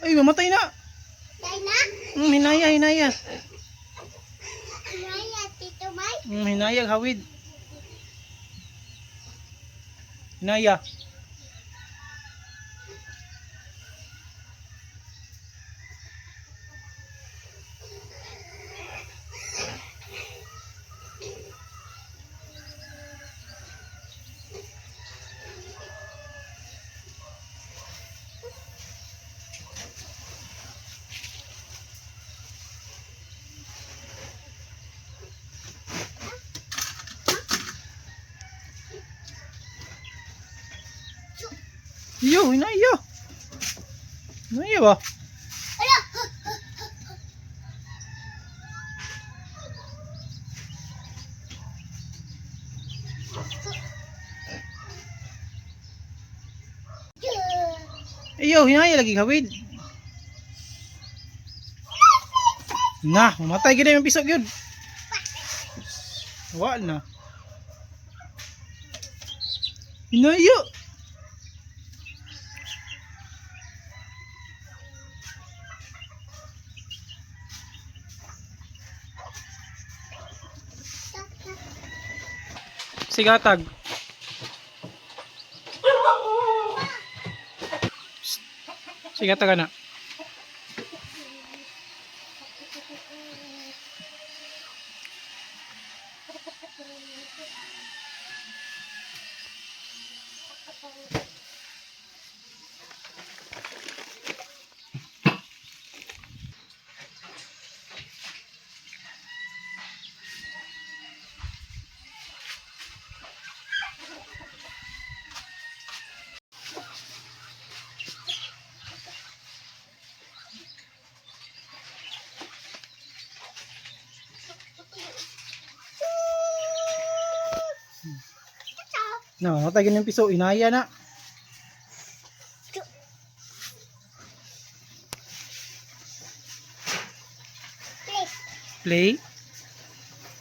Ay, mamatay na. Tay na? Hinaya, hinaya. Hinaya, Tito May. Hinaya, hawid. Hinaya. Iyo, hinaya. Hinaya ba? Ala! Iyo, hinaya lagi hawid. Na, mamatay gid yung pisok yun. Wa na. Hinaya. Sigatag. Sigatag na. Na, mamatay gid yung piso. Hinaya na. Play. Play.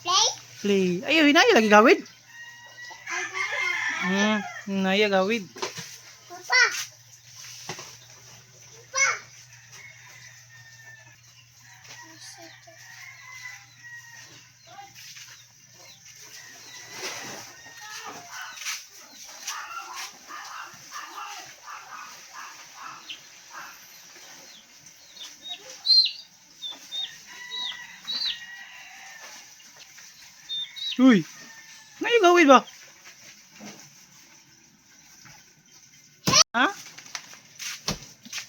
Play. Play. Ayo, hinaya lagi gawid. Hinaya gawid. Papa. Papa. Uy. Ngayon gawid ba? Ha?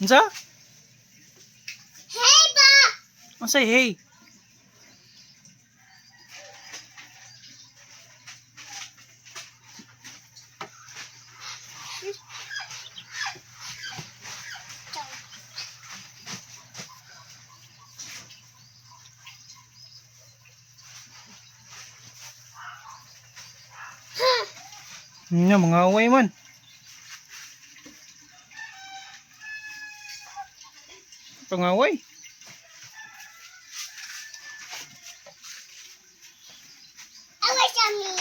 Unsa? Hey ba. Unsay hey? Nya mga away man. Pangaway. Away sa mi.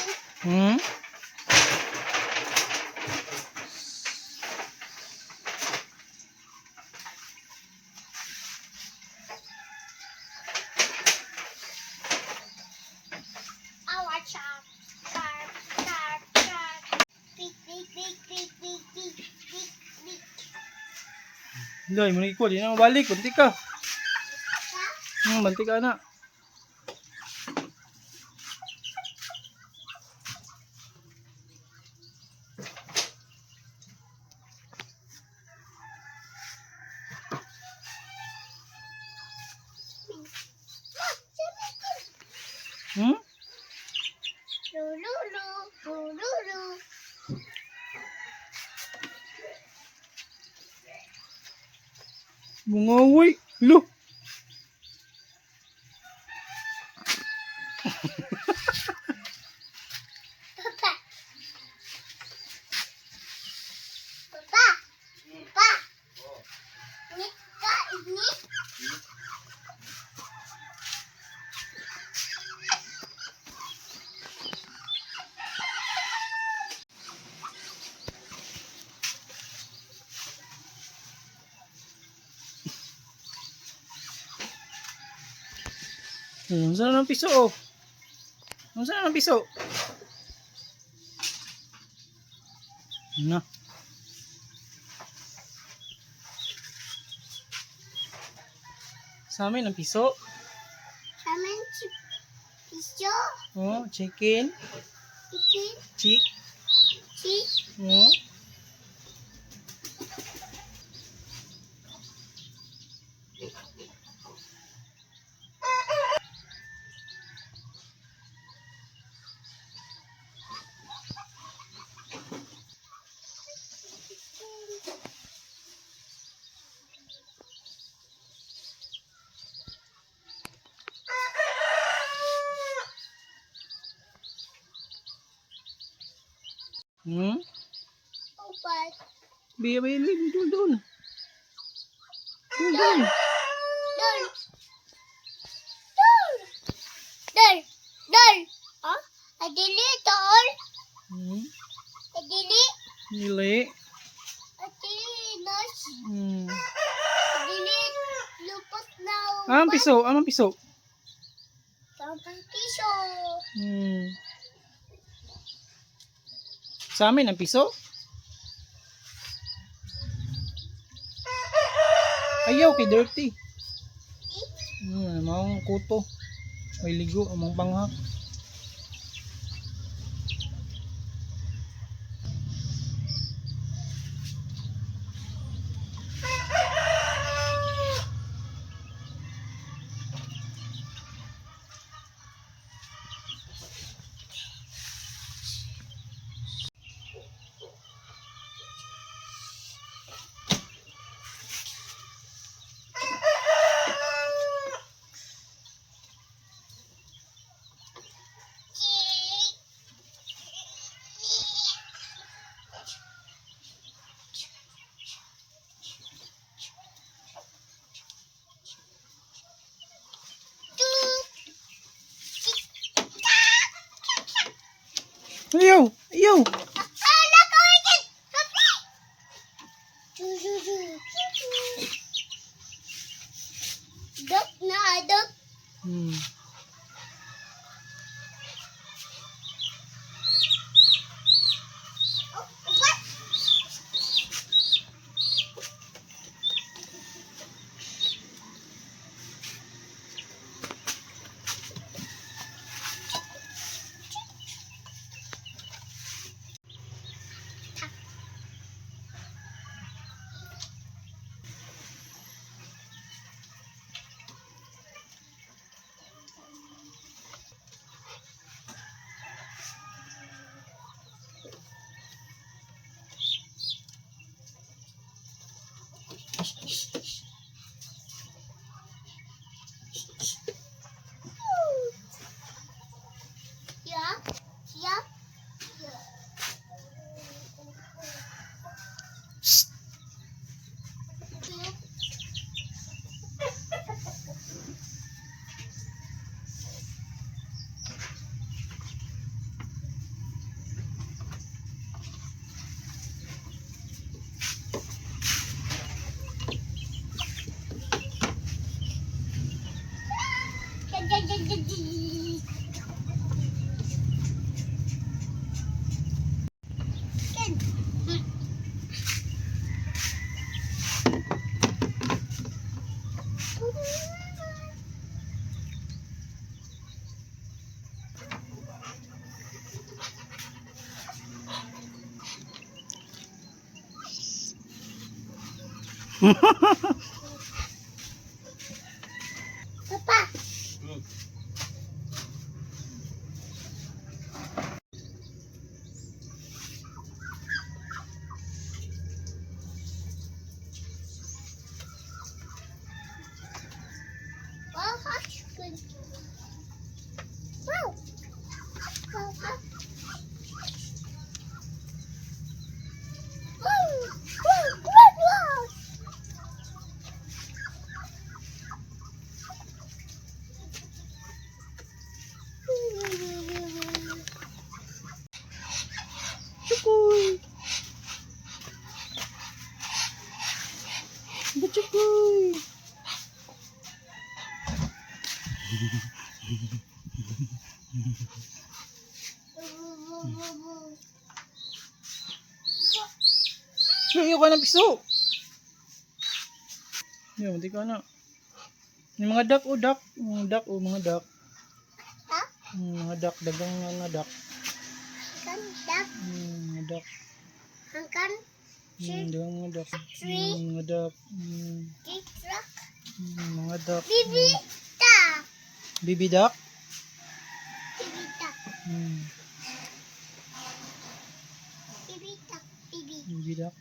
Awa sharp. Sharp. Sharp. Sharp. Big big big big big big big big. Loy, mo ko di na mabalik, bunti ka. Banti ka na. Lulu lulu. Bungaway. Lo. Papa. Papa. Papa. Ni ka ni. Saan ang piso oh? Saan ang piso? Na. Sa amin ang piso. Sa amin si piso. Oh, chicken. Chicken. Chick. Chick. Oh. Upat. Biya, biya, biya, dul, dul. Dul, dul. Dol. Dol. Dol. Dol. Oh, adili tol. Adili. Dili. Adili nos. Adili lupot na upat. Ah, ang piso, ah, ang piso. Ang piso. Sa amin ang piso. Ayaw kay dirty. Maong kuto. May ligo among panghak. Chick. Ayaw, ayaw. Ala ko ikin. Kape. Du du du du. Dok na dok. Oh, what? Yeah, yeah, yeah. Papa. Wow, hot good. Wow. Wow, hot. Wow, wow, wow, wow. Chukoy. Chukoy. Bu bu bu bu. Iyo ka ng piso. Yo, di ka na. Yung mga duck o duck, mga duck o mga duck. Ha? Mga duck, dagang mga duck. Kan duck. Mga duck. Hangkan Dagang mga duck. Three. Mga duck. Three truck. Mga duck. Bibi duck. Baby duck? Bibi duck. Bibi duck. Bibi. Baby duck.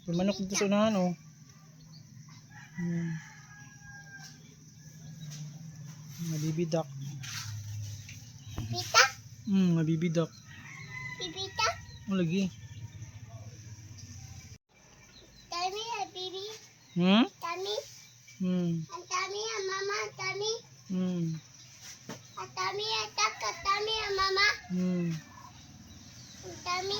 May manok dito sa unahan oh. Mga baby duck. Bibi duck. Mga baby duck. Bibi duck. Oh, lagi. Tami ah, bibi. Hmm? Tami. Ang tami ah, mama. Ang tami. Ang tami ah, duck. Ang tami ah, mama. Ang tami.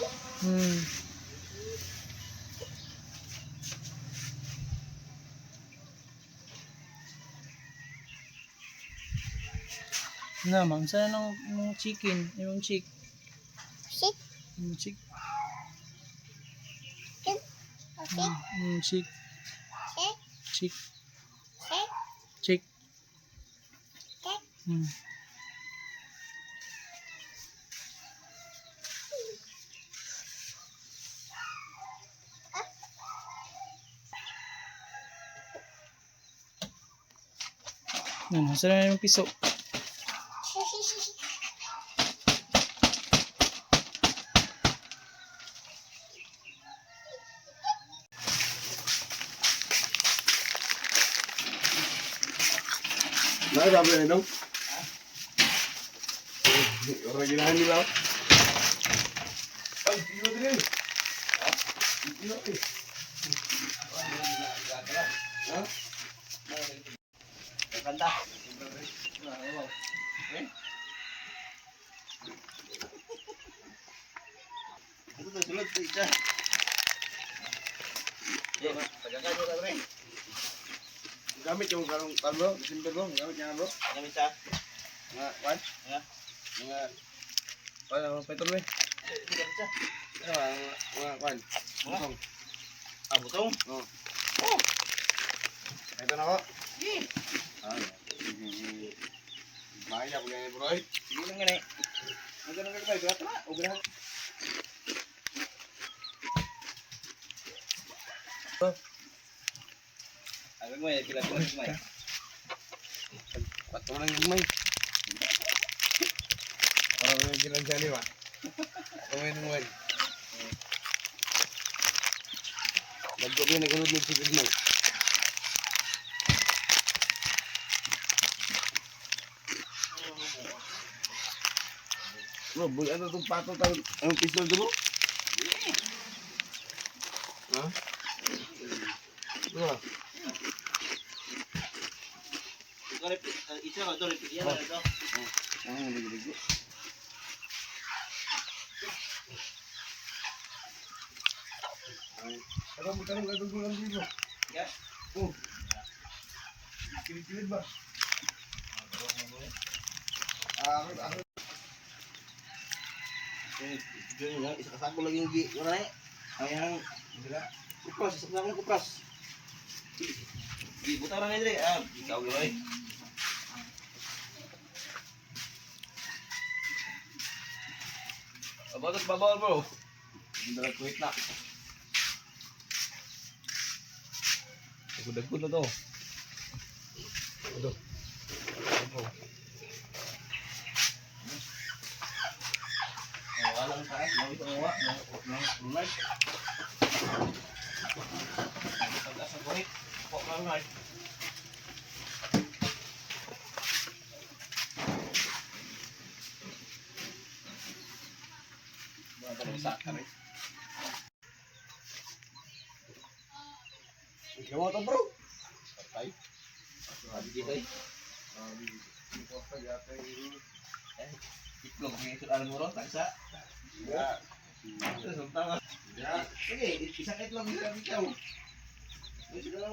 Na, ma'am, sana ng ng chicken, yung chick, Chick. yung chick, Chicken. Okay. Chick, Chick. Chick, Chick. Chick. Chick. Yan, sana yung piso. Nah, sabi na dong. Orang ginahan nila. Ay, kilo din. Ha? Kilo eh. Ha? Kanta. Ito to sulod isa. Eh, pagkakan nyo pre. Gamit yung karong kan bro, December bro, gamit niya bro. Gamit sa Mga kwan? Mga? Mga kwan ang petro eh. Gamit sa. Ano ba, mga kwan? Mga? Butong. Ah, butong. Oo. Oh. Ito na ko. Sige. Ah, sige. Maya ko yan bro. eh. Sige lang gani. Ang ganun ka ba? Grato na. O grato. Ano mo eh, pila pila may. Patro lang yung may. Parang may ginansyali ba? Kumain ng well. Nagko yun, nagulod ng sigid mo. Bro, bul ano itong pato tawag? Anong pistol ito bro? Ha? Bro, Isa ka to, repeat yan ito. ang ligo-ligo. Ay, ano mo tanong gagawin lang dito? Yes. Oh. Kilid-kilid ba? Ah, ako, ako. Eh, yun lang, isa kasako lang yung gi, wala na eh. Ang yang Sila. kupras, isa kasako lang kupras. Gi, buta na dire. Ah, ikaw ganoy. Abatot babawal bro. Hindi na kuwit na. Dagod-dagod na to. Ito. Wala lang taas, no ito nga, no no Ronald. Pag-asa ko rin. Po Ronald. Ikaw to bro. Patay. Sabi dito eh. Ah, di. Ikaw pa yata yung Eh, itlog ang ito alam mo ron, tagsa. Ya. Ito, sultan ka. Ya. Sige, isang itlog isang ikaw. Sige lang.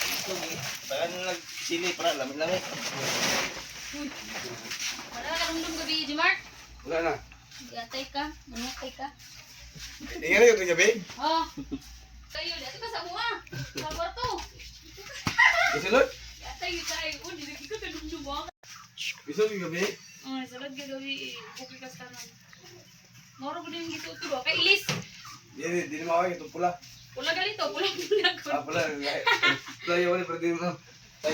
Itlog eh. Tagan na nag Sili para lami-lami. Uy. Wala ka karumdum gabi, Jimar. Wala na. Gatay ka, manukay ka. Ingat na yung gabi. Oh. Kayo, dito ka sa mua. Sa kwarto. Isulod? Gatay yun tayo. Oh, di ko karumdum ah. Isulod yung gabi. Oh, salad gagawi eh. Okay ka sa tanan. Moro ko din gituto ba? Kay Ilis. Di, di, di naman ako itong pula. Pula galito, pula pula ko. Ah, pula. Pula yung wala, pero di mo. Ay.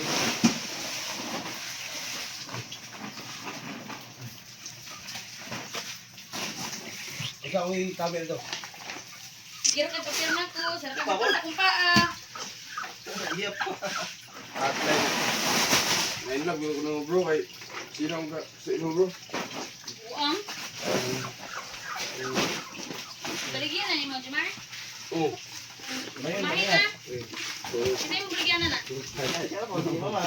Ikaw ang tabi na to. Gira ka papel na ko, sarap ka sa akong paa. Iyap. At like, ngayon lang, ko na bro, kay sino ang sa imo bro? Buang. Baligyan na ni mo, Jimar. Oo. Mahin na. Eh, oo. Kasi mo baligyan na na. Kaya po, si mama.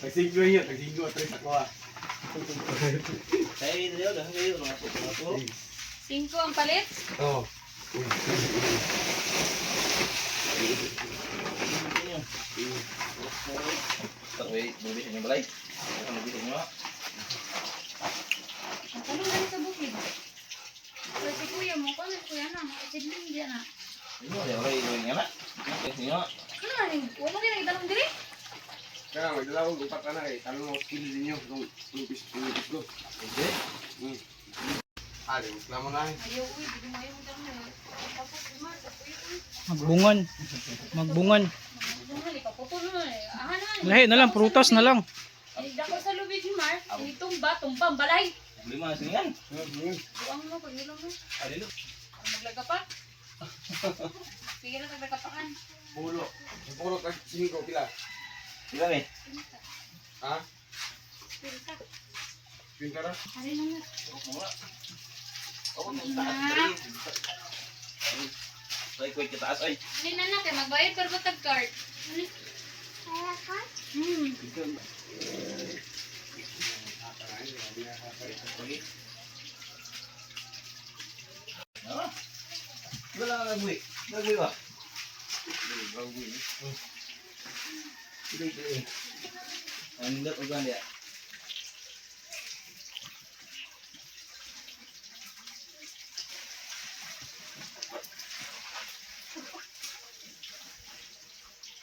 Nagsiglo yun, nagsiglo at rin ako ah. Kaya dito yun, kayo, mga mga turo. Singko ang palit. Oo. Wait, bubis inyo balay. Ano bubis inyo? Ang tanong gani sa bukid. Sa si kuya mo, kuya kuya na, sidling diyan na. Inyo, wala yung nga na. Inyo. Ano na ning, wa mo kay diri? Kaya magdala ko, upat ka na eh. Tanong mo, skill ninyo, nung pis ko. Hindi. Ah, di mo reklamo na eh. Ayaw uy, di mo ayaw mo tanong. Tapos Jimar, sa kuya uy. Magbungan. Magbungan. Magbungan, ipaputol na eh. Aha na. Lahi na lang, prutas na lang. Dako sa lubi, Jimar. Tumba, tumba, balay. Problema siningan. Buang mo, pag-ilong mo. Alilo. Maglaga pa. Sige lang, taglagapakan. Pulo. Pulo kag 5 pila. Sila ni. Ha? Pinta. Pinta ra? Ari lang na. Ako nung taas. Ay, kuwait ka taas ay. Ano na na, kay magbayad pero ba tag card? Ano? Kaya ka? Hmm. Ah. Wala ka nagwi. Nagwi ba? Sige, sige. Ang nindot og ganda.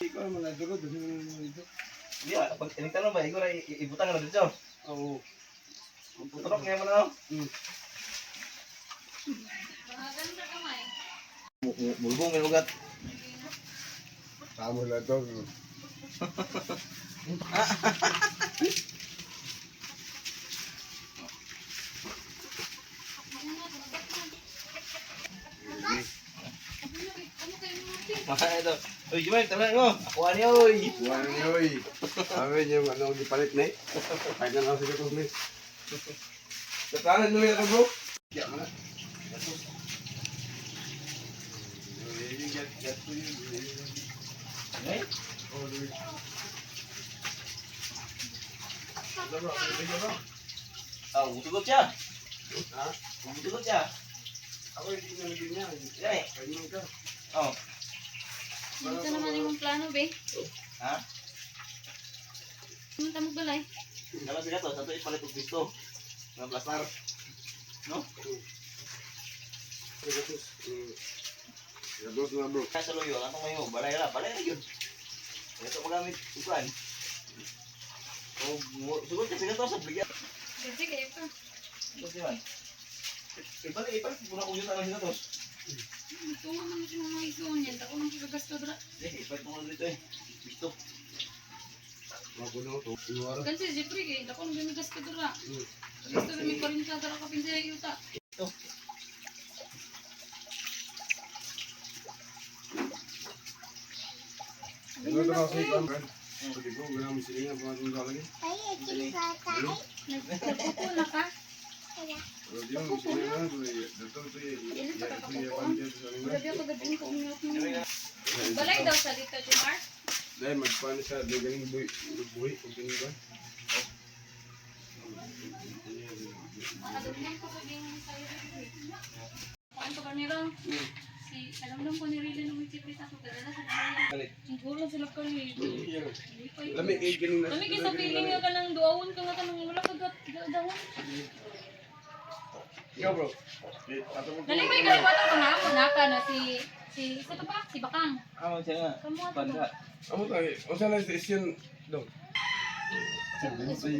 Ikaw naman na dugo, dugo naman dito. Di ba, pag ining tanong ba, ikaw na ibutang na dito. Oo. Putrok nga mo na. No? Baka ganun ka kamay. Mulbong may ugat. Tamo lang to. Ano kayo mga pin? Maka ito. Uy, Jumel, tama mo. Ako ani oy. Buwan niyo oy. Sabi niyo ano gipalit na eh. Kahit na lang sa gatos ni. Tatanan nyo ito bro. Kaya mo na. Gatos. Eh? Oh, Louis. Ano bro? Ano bro? Ah, utugot siya. Ha? Utugot siya. Ako hindi na naging niya. Yan eh. Kaya ka. Oh. Ano naman yung plano, be? Ha? Ano tamog balay? Dapat sa gatos, ato ipalit og pisto. Nga plastar. No? Gatos. Gatos na bro. Kaya sa luyo, atong mayo, balay ra, balay ra yun. Ito magamit ukan. Oh, sugod kasi gatos sa bigyan. Kasi kayo pa. Kasi man. Ibalik, ibalik, muna kong yun ang gatos. Ito nga naman yung mga ikaw niyan. Ako nang kagasto dra. Eh, ibalik mo dito eh. Pisto. Magulo to. Iwara. Kasi Jeffrey kay ako nang gasto dra. Gasto dra may 40 dra kapin sa yuta. Ito. Ano ito kasi ikaw? Pwede bro, ganang misilingan pa natin lagi. Ay, ikita tayo. Nagpupo na ka. Kaya. Pwede mo misilingan na. Dito ito Grabe ako gabi ko umiyok mo. Balay daw sa dito, Jumar. Dahil magpaano siya, di galing buhi, buhi, kung galing ba? Nakadumdum ko pag yung sayo. Kuan ko ba nila? Si, alam ko ni Rilin. Gulo sila kali. Lami kay kining na. Kami kay sa feeling nga kanang duawon ka nga kanang wala ka dahon. Ikaw bro. Ato mo. Nalipay ka rin ko na mo naka na si si isa to pa si Bakang. Amo siya nga. Kamu ato. Banda. Amo tayo. Unsa na station dong? Sige sige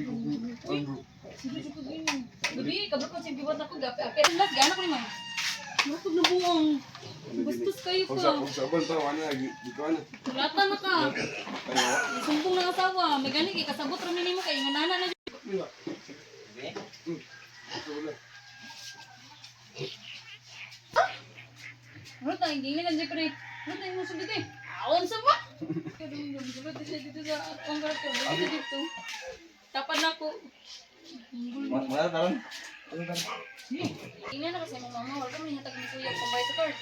ganyan. Gabi kabro ko si biwat ako gapi api. Las gana ko ni man. Matug na buong. Bastos kayo Kung sa ka. kung sa pa wala di ko na. Lata na ka. Sumbong na asawa. May gani kay kasabot ra nimo kay ingonana na. Diba? Okay. Wala. Ano tayo gingin lang Jeffrey. Ano tayo mo sugod eh. Aon sa ba? Dito siya dito sa akong kwarto. Dito dito. Tapan na ako. Wala taron. Tingnan na kasi mong mama, wala kami hatag ni kuya pambayad sa card.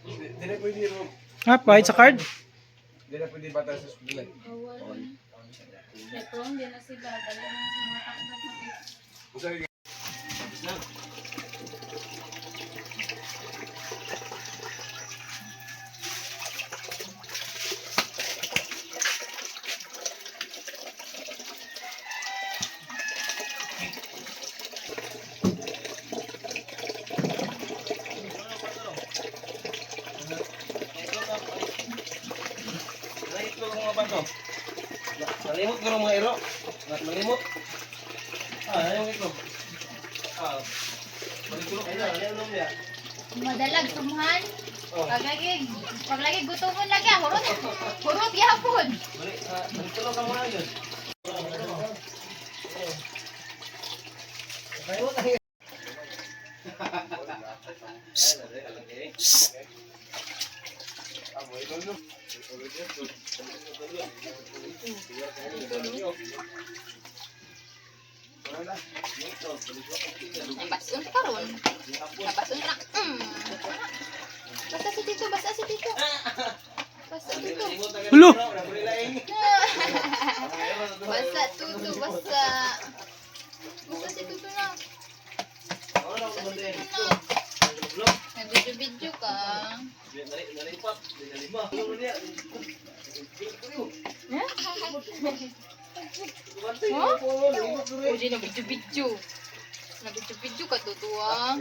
Di na pwede bro. Ha, pahit sa card? Di na pwede bata sa eskwela. Bawal. Lepron, di na sila. Dala na sa mga takbat na kayo. Unsa kay Na. Itlog mga bato. Nalimot ko ng mga iro. Nalimot. Ah, ayaw itlog. Ah. Balik kayo, ayaw nung niya. Madalag sumhan. Oh. Pag lagi, pag lagi gutomon lagi, ah, hurot. Hurot gyapon. Balik, balik tulog ka muna yun. Nalimot ang Amo ito no. Ay, basun ka karon. Basun ka na. Basta si Tito, basta si Tito. Basta Tito. Hulo! Basta Tuto, basta. Basta si Tuto na. Basta si Tuto na. Nag-video-video ka. Huh? Uji na video-video. Nag-video-video ka, Tuto ah.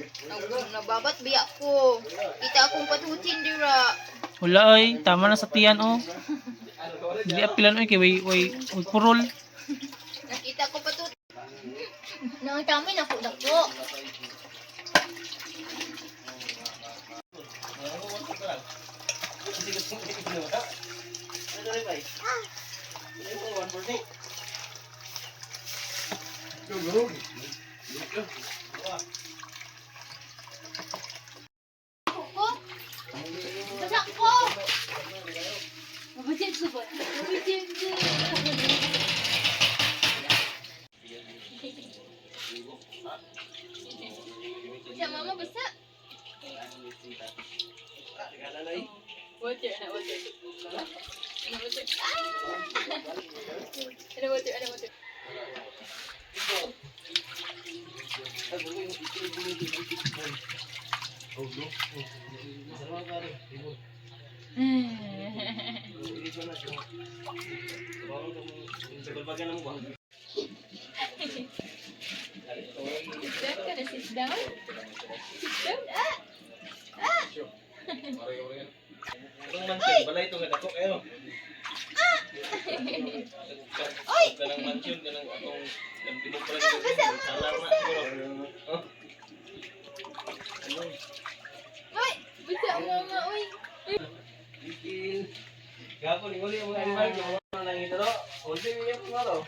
Nagbabat biya ko. Kita akong patutin dira. Wala ay, tama na sa tiyan oh. Hindi apilan oy kay way way way purol. Nakita ko pa to. Nang tami na ko dako. Go bro. Ko. Basa ko. Mama James ba? Mama James. Sa mama basa. Water, ana water. Ana water. Ah! Ana water, ana water. Sit down ka na, sit down. Sit down, ah! Itong mansion, balay ito nga dako kayo. Oy! Kanang mansion, kanang atong kanang pinupra Ah, basa, Salar na siguro. Oh. Ano? Uy, basa mama uy. Itil. Gapon ni uli ang mga animal ko wala nang itaro. Unti niya po nga to.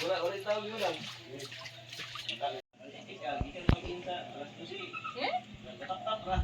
Wala wala tao yun lang. Gikan gikan pag-inta alas 12. Eh? Nagtatap ra.